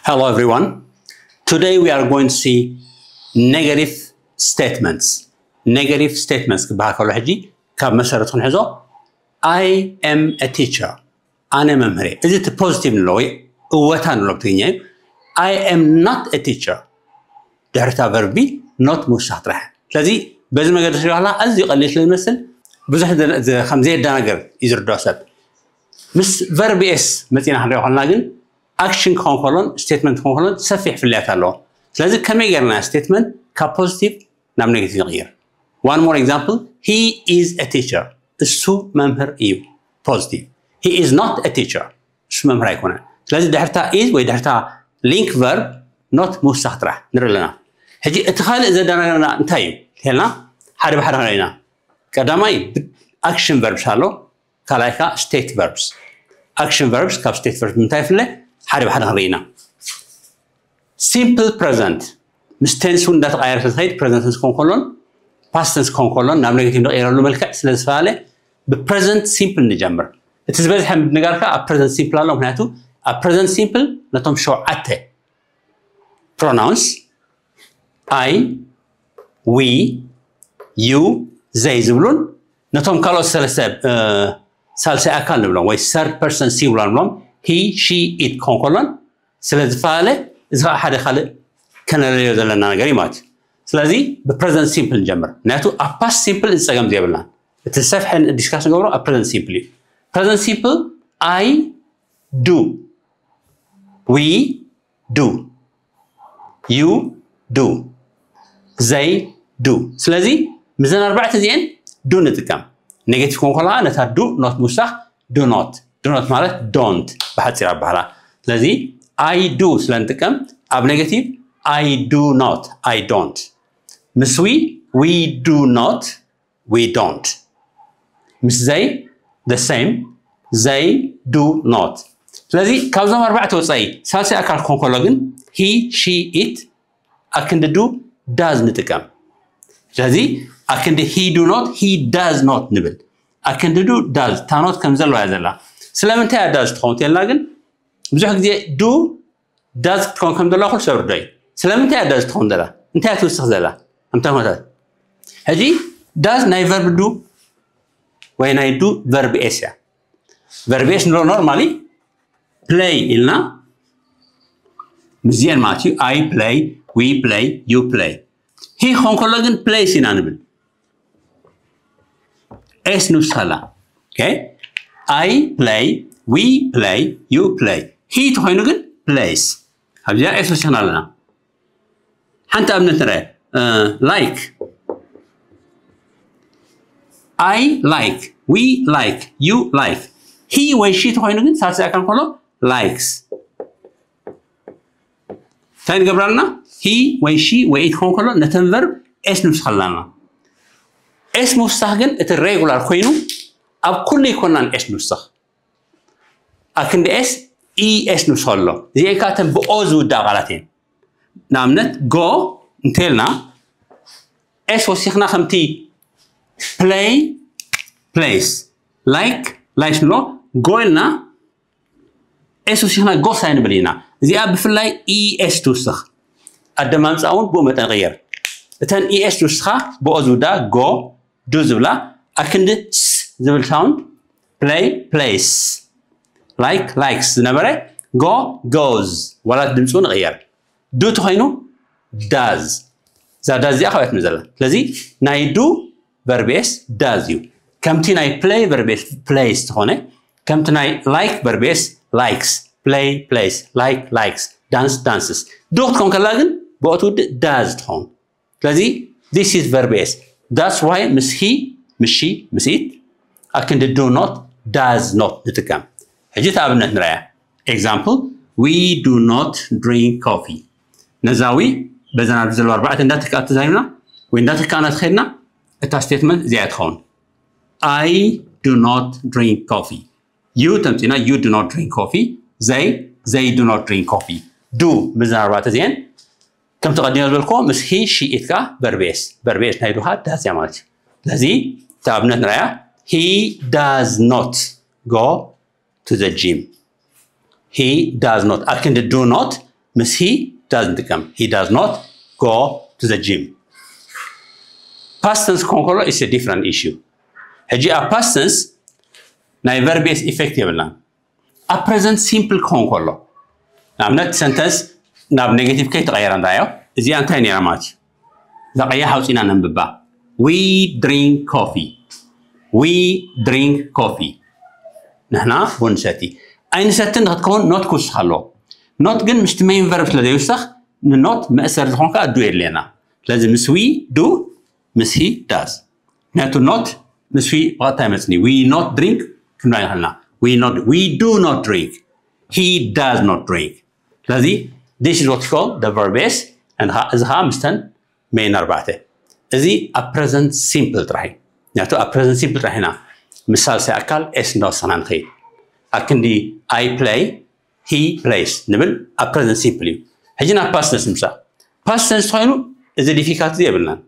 Hello everyone. Today we are going to see negative statements. Negative statements ክበሃል ከሎ ሕጂ ካብ መሰረት ክንሕዞ I am a teacher. ኣነ መምህር እየ። እዚ እቲ ፖዚቲቭ ንሎ ወይ እወታ ንሎ ብትግርኛ እዩ። I am not a teacher። ድሕርታ ቨርቢ not ምውሳኽ ጥራሕ። ስለዚ በዚ መገዲ ስሪዋላ ኣዝዩ ቀሊል ስለ ዝመስል ብዙሕ ከም ዘየዳናገር እዩ ዝርድኦ ሰብ። ምስ ቨርቢ ኤስ መፂና ክንሪኦ ከለና ግን ኣክሽን ክኸውን ከሎን ስቴትመንት ክኸውን ከሎን ሰፊሕ ፍልያት ኣለዎ። ስለዚ ከመይ ገርና ስቴትመንት ካብ ፖዚቲቭ ናብ ኔጌቲቭ ንቕይር? One more example, he is a teacher. እሱ መምህር እዩ። ፖዚቲቭ። He is not a teacher. እሱ መምህር ኣይኮነን። ስለዚ ድሕርታ is ወይ ድሕርታ ሊንክ ቨርብ ኖት ምውሳኽ ጥራሕ ንርኢ ኣለና። ሕጂ እቲ ካልእ ዘዳናገረና እንታይ እዩ? ሄልና ሓደ ብሓደ ክንርኢ ኢና። ቀዳማይ ኣክሽን ቨርብስ ኣሎ፣ ካልኣይ ከዓ ስቴት ቨርብስ። ኣክሽን ቨርብስ ካብ ስቴት ቨርብስ ምንታይ ይፍለ? ሓደ ብሓደ ክንርኢ ኢና። ሲምፕል ፕረዘንት ምስ ቴንስ እውን እንዳተቃየረ ስለዝኸይድ ፕረዘንት ቴንስ ክኸውን ከሎን ፓስት ቴንስ ክኸውን ከሎን ናብ ኔጌቲቭ ንቀይረሉ መልክዕ ስለዝፈላለ ብፕረዘንት ሲምፕል ንጀምር። እቲ ዝበዝሐ ምድንጋር ከዓ ኣብ ፕረዘንት ሲምፕል ኣሎ። ምክንያቱ ኣብ ፕረዘንት ሲምፕል ነቶም ሸውዓተ ፕሮናውንስ I, we, you, they ዝብሉን ነቶም ካልኦት ሰለስተ ሳልሳይ ኣካል ንብሎም ወይ ሰርድ ፐርሰን ሲንጉላር ንብሎም he, she, it ክኾን ከሎን ስለ ዝፈላለ እዚ ከዓ ሓደ ካልእ ከነለዮ ዘለና ነገር እዩ ማለት እዩ። ስለዚ ብፕረዘንት ሲምፕል ንጀምር። ምክንያቱ ኣብ ፓስት ሲምፕል እዚ ፀገም ዘይብልና እቲ ዝሰፍሐ ዲስካስ ንገብሮ ኣብ ፕረዘንት ሲምፕል እዩ። ፕረዘንት ሲምፕል I do, we do, you do, they do። ስለዚ ምዘን ኣርባዕተ እዚአን ዱ ንጥቀም። ኔጌቲቭ ኮን ከለዋ ነታ ዱ ኖት ምውሳኽ ዱ ኖት። ዱ ኖት ማለት ዶንት ብሓፂር ኣባህላ። ስለዚ I do ስለ ንጥቀም ኣብ ኔጌቲቭ I do not, I don't። ምስ we, we do not, we don't። ምስ they the same, they do not። ስለዚ ካብዞም ኣርባዕተ ወፃኢ ሳልሳይ ኣካል ክኾን ከሎ ግን he, she, it ኣክንዲ ዱ ዳዝ ንጥቀም። ስለዚ ኣክንዲ he do not, he does not ንብል። ኣክንዲ ዱ ዳዝ እታ ኖት ከም ዘለዋ እያ ዘላ። ስለምንታይ እያ ዳዝ ትኸውን ተልና ግን ብዙሕ ግዜ ዱ ዳዝ ክትከውን ከም ዘለዋ ኩሉ ሰብ ርዶ እዩ። ስለምንታይ እያ ዳዝ ትኸውን ዘላ? እንታይ እያ ትውስኽ ዘላ? ኣምታ ኩነታት ሕጂ ዳዝ ናይ ቨርብ ዱ ወይ ናይ ዱ ቨርብ ኤስ እያ። ቨርብ ኤስ ንብሎ ኖርማሊ ፕለይ ኢልና ምስዚአን ማለት እዩ። I play, we play, you play። ሂ ክኾን ከሎ ግን ፕሌይስ ኢና ንብል። ኤስ ንውስኸላ። I play, we play, you play። ሂ ተኾይኑ ግን ፕሌይስ። ኣብዚኣ ኤስ ወሲኽና ኣለና። ሓንቲ ኣብነት ንርአ። ላይክ፣ I like, we like, you like። ሂ ወይ ሺ ተኾይኑ ግን ሳልሳይ ኣካል ከሎ ላይክስ። እንታይ ንገብር ኣለና? ሂ ወይ ሺ ወይ ኢት ክኸውን ከሎ ነተን ቨርብ ኤስ ንውስኸላ ኣለና። ኤስ ምውሳኽ ግን እቲ ሬጉላር ኮይኑ ኣብ ኩሉ ኣይኮናን ኤስ ንውስኽ። ኣክንዲ ኤስ ኢ ኤስ ንውስኸሎ። እዚአን ከዓ እተን ብኦ ዝውዳእ ቃላት እየን። ንኣብነት ጎ እንተልና ኤስ ወሲኽና ከምቲ ፕሌይ ፕሌይስ፣ ላይክ ላይስ ንብሎ። ጎ ኢልና ኤስ ወሲኽና ጎስ ኣይንብል ኢና። እዚኣ ብፍላይ ኢኤስ ትውስኽ። ኣደማምፃ እውን ብኡ መጠን ይቕየር። እተን ኢኤስ ትውስኻ ብኦ ዝውዳ ጎ፣ ዱ ዝብላ ኣክንዲ ስ ዝብል ሳውንድ ፕሌይ ፕሌይስ፣ ላይክ ላይክስ ዝነበረ ጎ ጎዝ፣ ዋላት ድምፁ ንቕየር። ዱ ተኾይኑ ዳዝ። እዛ ዳዝ እዚኣ ካበይ ትመፅእ ዘላ? ስለዚ ናይ ዱ ቨርብ ኤስ ዳዝ እዩ። ከምቲ ናይ ፕሌይ ቨርብ ኤስ ፕሌይስ ዝኾነ፣ ከምቲ ናይ ላይክ ቨርብ ኤስ ላይክስ፣ ፕሌይ ፕሌይስ፣ ላይክ ላይክስ፣ ዳንስ ዳንስስ። ዱ ክትኮን ከላ ግን ብኦ ትውድእ ዳዝ ትኸውን። ስለዚ this is verb S። That's why ምስ ሂ፣ ምስ ሺ፣ ምስ ኢት ኣክንዲ ዱ ኖት፣ ዳዝ ኖት ንጥቀም። ሕጂ እቲ ኣብነት ንርኣያ። ኤግዛምፕል፣ we do not drink coffee። ነዛ ዊ በዘን ኣብዚ ዘለዋ ኣርባዕተ እንዳተካእት ተዛሪብና ወይ እንዳተካእና ተኸድና እታ ስቴትመንት እዚኣ ትኸውን። I do not drink coffee። You ተምፂና you do not drink coffee። They, they do not drink coffee። ዱ ምዘን ኣርባዕተ እዚአን ከምቲ ቀዲመ ዝበልክዎ ምስ ሂ ሺ ኢት ከዓ ቨርብ ኤስ። ቨርብ ኤስ ናይ ዱ ከዓ ዳዝ እያ ማለት እዩ። ስለዚ እቲ ኣብነት ንርኣያ። He does not go to the gym። He does not ኣክንዲ ዱ ኖት ምስ he does ንጥቀም። He does not go to the gym. Past tense ክኾን ከሎ it's a different issue። ሕጂ ኣብ past tense ናይ verb s effect የብልናን። ኣብ present simple ክኾን ከሎ ንኣብነት sentence ናብ negative ከይተቐየረ ንርኣዮ። እዚኣ እንታይ ነይራ ማለት እዩ? እዛ ቀያሕ ኣውፂና ነንብባ። We drink coffee. We drink coffee. ንሕና ቡን ንሰቲ። ኣይንሰትን ክትከውን not ክውስኽ ኣለዎ። Not ግን ምስቲ main verb ስለ ዘይውሰኽ ን not መእሰሪ ዝኾን ከዓ do የድልየና። ስለዚ ምስ we do፣ ምስ he does። ምክንያቱ not ምስ we ብቐጥታ ይመፅኒ። We not drink ክንብል ኣይንኽእልና። We not, we do not drink. He does not drink. ስለዚ this is what you call the verb s. እዚ ከዓ ምስተን main ኣርባዕተ። እዚ ኣብ present simple ጥራሕ እዩ። ምክንያቱ ኣብ present simple ጥራሕ ኢና ምስ ሳልሳይ ኣካል s እንዳወሰኽና ንኸይድ። ኣክንዲ I play, he plays ንብል ኣብ present simple እዩ። ሕጂ ናብ past tense ንምፃእ። Past tense ተኾይኑ እዚ difficulty የብልናን።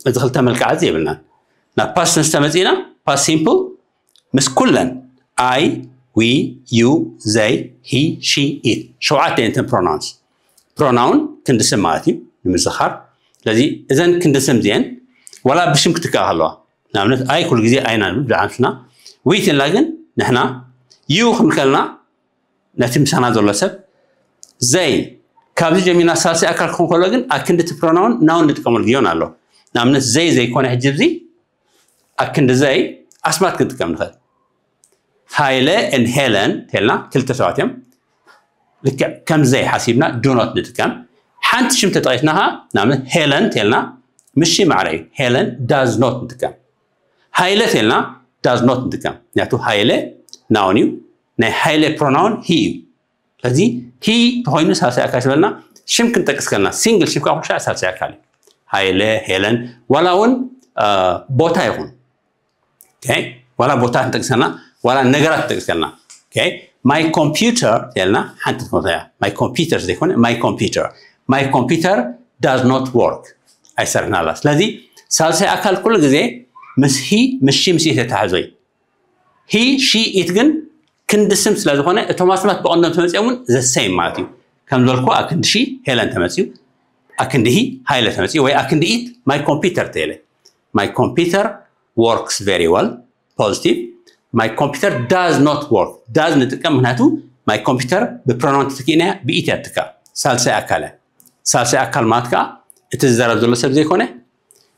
እዚ ክልተ መልክዓት የብልናን። ናብ past tense ተመፂና past simple ምስ ኩለን I, we, you, they, he, she, it ሸውዓተ እየን እተን pronouns። Pronoun ክንዲ ስም ማለት እዩ ንምዝኻር። ስለዚ እዘን ክንዲ ስም እዚአን ዋላ ብሽም ክትከኣ ከለዋ ንኣብነት I ኩሉ ግዜ I ኢና ንብል ብዛዕባ ንስና። We ትልና ግን ንሕና። You ክንከልና ነቲ ምሳና ዘሎ ሰብ። They ካብዚ ጀሚርና ሳልሳይ ኣካል ክኾን ከሎ ግን ኣክንዲ እቲ pronoun noun ንጥቀመሉ ግዮን ኣሎ። ንኣብነት they ዘይኮነ ሕጂ እዚ ኣክንዲ they ኣስማት ክንጥቀም ንኽእል። ሃይለ and ሄለን ተልና ክልተ ሰባት እዮም። ልክዕ ከም they ሓሲብና do not ንጥቀም። ሓንቲ ሽም ተጠቂስና ኸዓ ንኣብነት ሄለን ተልና ምስ ሺ ማዕረ እዩ። ሄለን does not ንጥቀም። ሃይለ ተልና does not ንጥቀም። ምክንያቱ ሃይለ noun እዩ። ናይ ሃይለ pronoun he እዩ። ስለዚ he ተኾይኑ ሳልሳይ ኣካል ዝበልና ሽም ክንጠቅስ ከለና single ሽም ከዓ ኩሉ ሳዕ ሳልሳይ ኣካል እዩ። ሃይለ፣ ሄለን ዋላ እውን ቦታ ይኹን ዋላ ቦታ ክንጠቅሰልና ዋላ ነገራት ክንጠቅሰልና። My computer ተልና ሓንቲ ትመቶ እያ። My computer ዘይኮነ my computer. My computer does not work. ኣይሰርሕን ኣላ። ስለዚ ሳልሳይ ኣካል ኩሉ ግዜ ምስ he ምስ she ምስ it የተሓሕዞ እዩ። He, she, it ግን ክንዲ ስም ስለ ዝኾነ እቶም ኣስማት ብቐንዶም ተመፂኦም እውን the same ማለት እዩ። ከም ዝበልኩ ኣክንዲ she ሄለን ተመፅዩ፣ ኣክንዲ he ሃይለ ተመፅዩ ወይ ኣክንዲ it my computer ተይለ። My computer works very well. Positive. My computer does not work. Does ንጥቀም ምክንያቱ my computer ብ pronoun ተተኪእናያ ብ it እያ ትትካእ። ሳልሳይ ኣካል እያ። ሳልሳይ ኣካል ማለት ከዓ እቲ ዝዛረብ ዘሎ ሰብ ዘይኮነ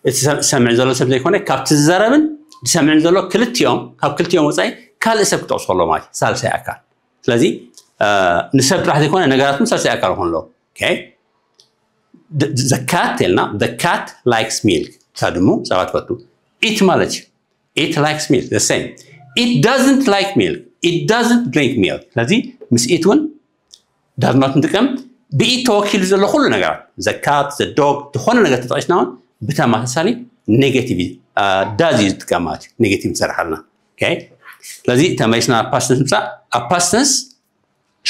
እቲ ዝሰምዕ ዘሎ ሰብ ዘይኮነ ካብቲ ዝዛረብን ዝሰምዕን ዘሎ ክልቲኦም ካብ ክልቲኦም ወፃኢ ካልእ ሰብ ክጠቕሱ ከሎ ማለት እዩ። ሳልሳይ ኣካል ስለዚ ንሰብ ጥራሕ ዘይኮነ ነገራት እውን ሳልሳይ ኣካል ይኾን ኣለዎ። The cat ተልና the cat likes milk። እታ ድሙ ጸባ ትፈቱ። It ማለት እዩ። It likes milk the same. It doesn't like milk. It doesn't drink milk. ስለዚ ምስ it እውን does not ንጥቀም። ብ it ተወኪሉ ዘሎ ኩሉ ነገራት the cat the dog ዝኾነ ነገር ተጠቂስና እውን ብተመሳሳሊ negative does እዩ ዝጥቀም ማለት እዩ። Negative ትሰርሓልና። ስለዚ ተመሊስና past tense ምፃእ ኣብ past tense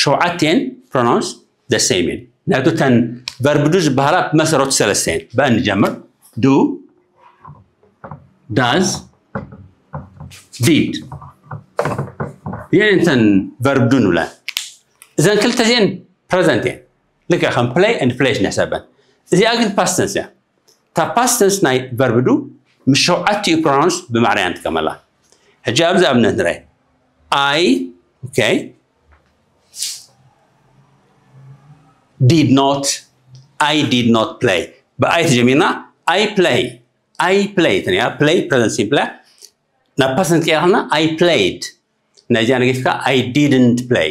ሸውዓቲኤን pronouns the same እየን። ምክንያቱ እተን verb do ዝበሃላ ብመሰረቱ ሰለስተ እየን። ብአን ንጀምር። Do, does, did። እዚአን እተን verb do ንብለን። እዘን ክልተ እዚአን present እየን። ልክዕ ከም play and pledge ንሕሰበን። እዚኣ ግን past tense እያ። እታ past tense ናይ verb do ምስ ሸውዓቲኡ pronouns ብማዕረ እያ ንጥቀመላ። ሕጂ ኣብዚ ኣብነት ንርአ። I okay did not I did not play። ብ I ተጀሚርና I play I play ተነያ play present simple እያ። ናብ past tense ቀይርና I played። ናይዚኣ negative ከዓ I didn't play።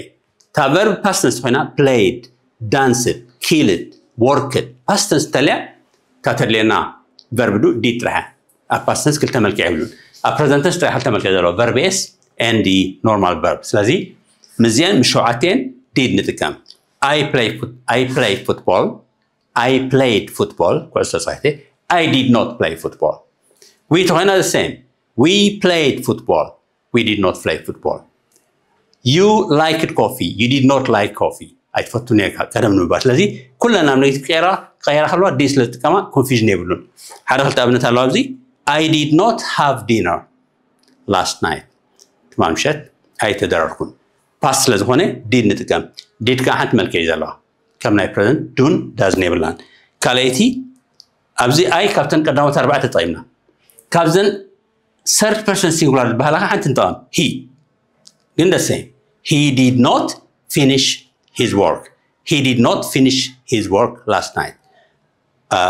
እታ verb past tense ኮይና played, danced, killed, worked past tense እንተልያ እታ ተድልየና verb do did ጥራሕ እያ። ኣብ past tense ክልተ መልክዕ የብሉን። ኣብ present tense ጥራሕ ክልተ መልክዕ ዘለዎ verb s and normal verb። ስለዚ ምስዚአን ምስ ሸውዓቲኤን did ንጥቀም። I play I play football. I played football ኩዕሶ ተፃዊተ። I did not play football። We ተኾይና the same. We played football. We did not play football. You liked coffee. You did not like coffee. ኣይትፈቱን ኢኻ ቀደም ንምባል። ስለዚ ኩለን ናብ negative ክቀይራ ክቀይራ ከለዋ did ስለ ዝጥቀማ confusion የብሉን። ሓደ ክልተ ኣብነት ኣለዋ ኣብዚ I did not have dinner last night. ትማል ምሸት ኣይተደረርኩን። Past ስለ ዝኾነ did ንጥቀም። Did ከዓ ሓንቲ መልክዕ እዩ ዘለዋ። ከም ናይ present do ን does ን የብልናን። ካልኣይቲ ኣብዚ I ካብተን ቀዳሞት ኣርባዕተ ተጠቒምና፣ ካብዘን third person singular ዝበሃላ ሓንቲ ንጠቐም። He ግን the same, he did not finish his work, he did not finish his work last night,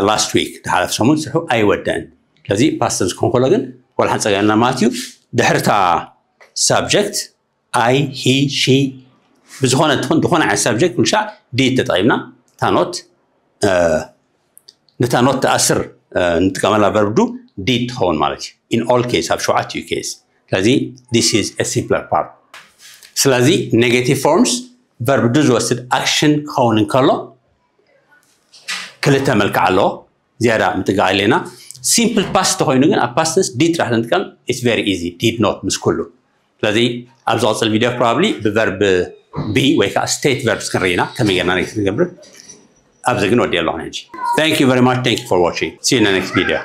last week ዝሓለፈ ሰሙን ስርሑ ኣይወደአን። ስለዚ past tense ክኾን ከሎ ግን ዋላ ሓንቲ ጸገም የብልናን ማለት እዩ። ድሕሪ እታ subject I, he, she ብዝኾነ ትኹን ዝኾነ ዓይነት subject ኩሉ ሻዕ did ተጠቒምና እታ not ነታ not ትኣስር ንጥቀመላ verb do did ትኸውን ማለት እዩ። In all case ኣብ ሸውዓቲኡ case። ስለዚ this is a simpler part። ስለዚ negative forms verb do ዝወስድ action ክኸውን እንከሎ ክልተ መልክዕ ኣለዎ። ዝያዳ ምጥንቃቕ ኣለና። Simple past ተኾይኑ ግን ኣብ past tense did ጥራሕ ንጥቀም። It's very easy, did not ምስ ኩሉ። ስለዚ ኣብ ዝቐፅል ቪድዮ probably ብ verb be ወይ ከዓ state verbs ክንርኢ ኢና፣ ከመይ ጌርና negative ንገብር። ኣብዚ ግን ወዲኤ ኣለኹ ሕጂ። Thank you very much, thank you for watching, see you in the next video.